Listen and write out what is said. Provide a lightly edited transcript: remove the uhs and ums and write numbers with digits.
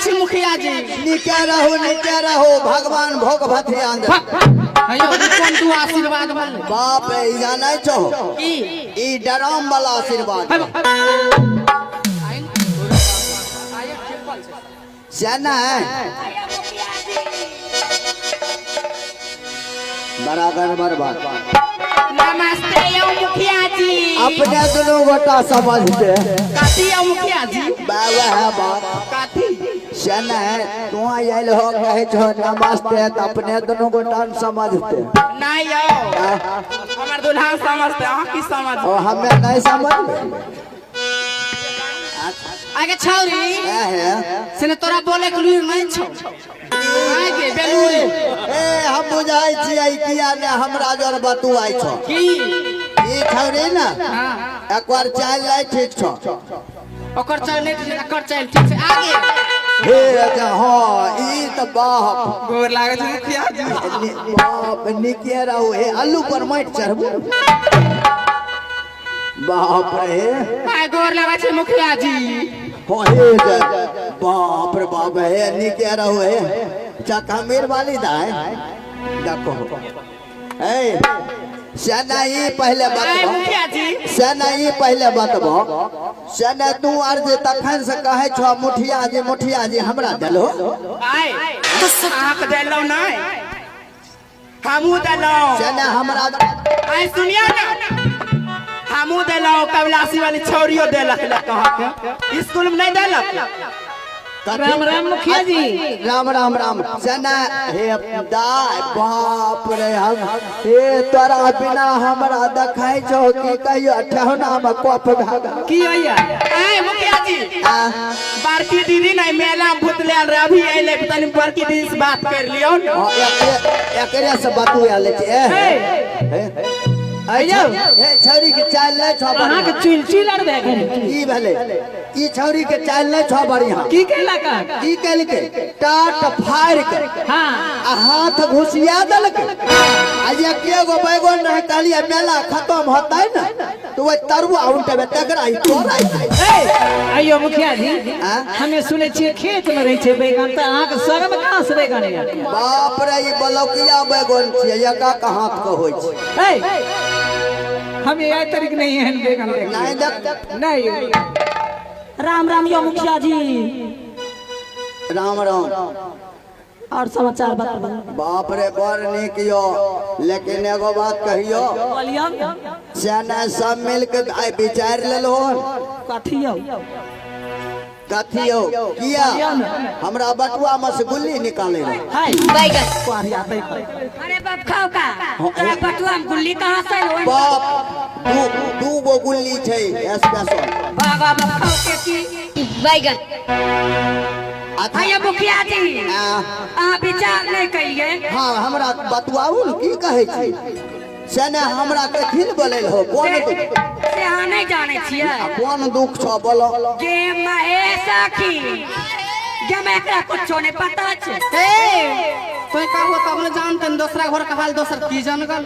छी मुखिया जी। नीके रहू, नीके रहू, भगवान भोग भथियान दे। हेयौ, ई कोन तू आशीर्वाद भेलै? बाप रे, ई जानै छहो? की? ई डराम वाला आशीर्वाद। से नहीं बड़ा गड़बड़ बात। नमस्ते यौ मुखिया जी। अपने दोनों गोटा समझते। कथी यौ मुखिया जी? बाबा है बात। कथी? से नहीं तू आयल हो कहे छो नमस्ते तो अपने दोनों गोटा समझते। नहीं यौ, हमर दुल्हा समझते, अहाँ की समझ? ओ हमें नहीं समझ। आगे छौरी। है। से ने तोरा बोले के लूर नहीं छौ, आगे बेलूरी। ए, हम बुझाइ छियै किया ने हमरा जर बतुआइ छौ। की? ई छौरी ने। हाँ। एक बार चालि लै ठीक छौ। ओकर चाल नहीं ठीक, एकर चाल ठीक छै। आगे हे अच्छा, हाँ, ई तऽ बाप। गोर लागै छै मुखिया जी। बाप, नीके रहू। हे, अल्लू पर माटि चढ़बू, बाप रे। आइ गोर लगै छै मुखिया जी। हाँ, हे जे, बाप रे बाप, हे नीके रहू। हे चकमीर वाली दाय देखो, ए सेना ई पहले आइ बतबो। मुखिया जी। सेना ई पहले बतबो, सेना तू आर जे तखन से कहै छो मुठिया जी, मुठिया जी, हमरा देलहो? आइ अहाँके देलहुँ नहि, हमहूँ देलहुँ। सेना हमरा आइ सुनियौ ने, हमहूँ देलहुँ, कमलासी वाली छौड़ियो देलक अहाँके स्कूल में, नहि देलक? राम राम मुखिया जी। राम राम राम। सेना हे दाय, बाप रे, हम हे तोरा बिना हमरा देखै छौ की कहियो ठेहुना में कफ भए गेल। की होइया? आइ मुखिया जी। आ, बड़की दीदी नहीं मेला में भूत लायल रहे, अभी अयलै, तनी बड़की दीदी से बात कर लियौ ने। हाँ, एकरे से बतुआ लै छी। ए, हे, आइयो। हे छौरी के चालि नहि छौ अहाँके बढ़िआँ। चुल चुल आर भए गेल। की भेलै? ई छौरी के चालि नहि छौ बढ़िआँ। की केलक? की केलकै? टाट फाड़ि के आ हाथ घुसिया देलकै आ एके गो बैगन रहे, कहलियै मेला खत्म होतै ने तऽ ओहि तरुआ उनटेबै, तकरा ई तोड़ै छै। आइयो मुखिया जी। आँ? हमे सुनै छियै खेत में रहै छै बैगन, तऽ अहाँके संग में कहाँ से बैगन आयल? बाप रे, ई बलौकिया बैगन छियै, एका हाथ के होइ छै। ए, हम आइ तरीक नहीं एहन बैगन देखलियै। नहि देख। नहीं। राम राम यो मुखिया जी। राम राम। और समाचार बताबू। बाप रे, बड़ नीक यो, लेकिन एगो बात कहियो? बोलियौ। सेना सब मिल के आइ विचारि लेलहो? कथी यौ? कथी यौ? किया हमरा बटुआ में से गुल्ली निकाले रहे? हाय। बैगन। कुआरिया दै पर। अरे बाप, खाओ का तोरा बटुआ में गुल्ली कहाँ से आयल? ओहि बाप, दू दू गो गुल्ली छै स्पेशल। बाबा, बाप खाओ के की बैगन? अच्छा। हैया मुखिया जी। आ, अहाँ विचार नहीं करिए। हाँ, हमरा बतुआउ ने, की कहै छी से ने हमरा कथी ले बोलैल हो, कोन से दुख? से अहाँ नहीं जाने छियै। कोन दुख छौ, बोलो। गे महेश सखी, गे मैं एकरा कुछो नहीं पता छै। ए, तो कहो तब ने जानते, दोसरा घर के हाल दोसर की जानगल।